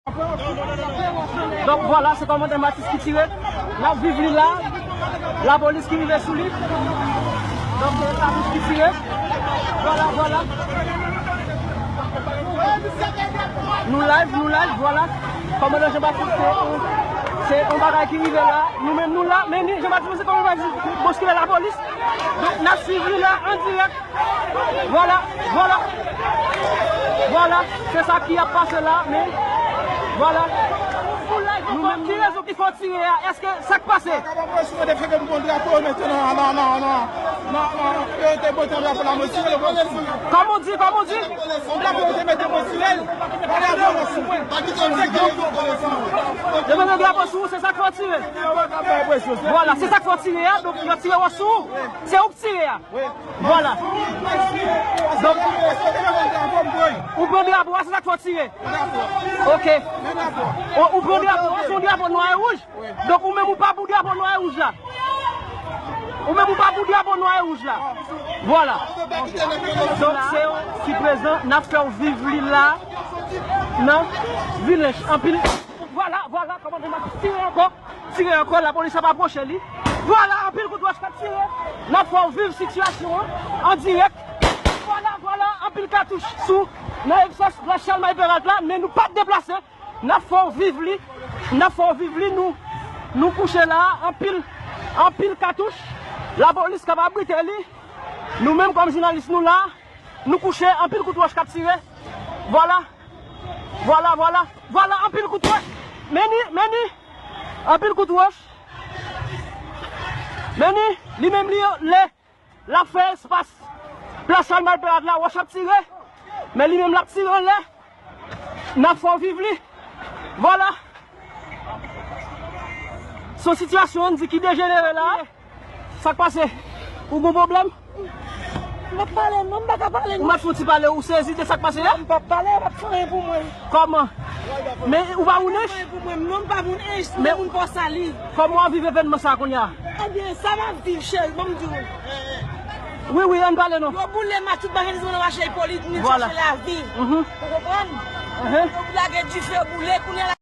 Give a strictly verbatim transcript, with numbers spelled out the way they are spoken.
Donk, vwala, se kòmandan Matis ki tire. N ap viv li la. Lapolis ki rive sou li. Donk, se Matis ki tire. Vwala, vwala. Nou live, nou live, vwala. Kòmandan Jean Baptiste, se, se yon bagay ki rive la. Nou menm, nou la. Men ni Jean Baptiste, se kòmandan Matis boskile lapolis. Donk, n ap swiv li la, an dirèk. Vwala, vwala. Vwala, se sa ki ap pase la, men vwala. Nou menm, ki rezon ki fè w tire a? Èske sa k pase? Kòman w di, kòman w di? Yo mete drapo sou ou, se sa k fè w tire. Vwala, se sa k fè w tire a, donk yo tire w sou ou. Se ou k tire a. Vwala. Donk, ou pran drapo a, se sa k fè w tire. Ok. Ou, ou pran drapo a, se yon drapo nwa e wouj. Donk, ou menm ou pa pou drapo nwa e wouj la. Ou menm ou pa pou drapo nwa e wouj la. Vwala. Donk, se yo ki prezan, n ap fè w viv li la. Nan Vilens, anpil. Vwala, vwala, kòmandan Max tire ankò. Tire ankò, lapolis ap apwoche li. Vwala, anpil kout wòch k ap tire. N ap fè w viv sitiyasyon an, an dirèk. Vwala, vwala, anpil katouch sou nan egzòs Plas Chalmay Peralt la, men nou p ap deplase. N ap fè w viv li. N ap fè w viv li, nou, nou kouche la, anpil, anpil katouch. Lapolis k ap abrite li. Nou menm kòm jounalis nou la, nou kouche, anpil kout wòch k ap tire. Vwala. Vwala, vwala. Vwala, anpil kout wòch. Men ni, men ni. Anpil kout wòch. Men ni, li menm li, lè l ap fè espas Plas Chalmay Peralt la, wòch ap tire. Men li menm l ap tire anlè. N ap fè w viv li. Vwala. Se yon sitiyasyon, ann di, ki dejenere la. Sa k pase? Ou gon pwoblèm? M p ap pale non, m pa ka pale non. Ou mèt fè yon ti pale, ou sezi de sa k pase a? M p ap pale, p ap fè anyen pou mwen. Kòman? Men ou pa moun Ench? Pou mwen, non, m pa moun Ench, m se moun Pòsali. Kòman w ap viv evènman sa a kounye a? Ebyen, sa m ap viv, cheri, ban m di w. Wi, wi, ann pale non. Yo boule mache, tout bagay, nou mache Ipolit, nou chache lavi. Ou konprann? Yo lage dife, yo boule, kounye a la.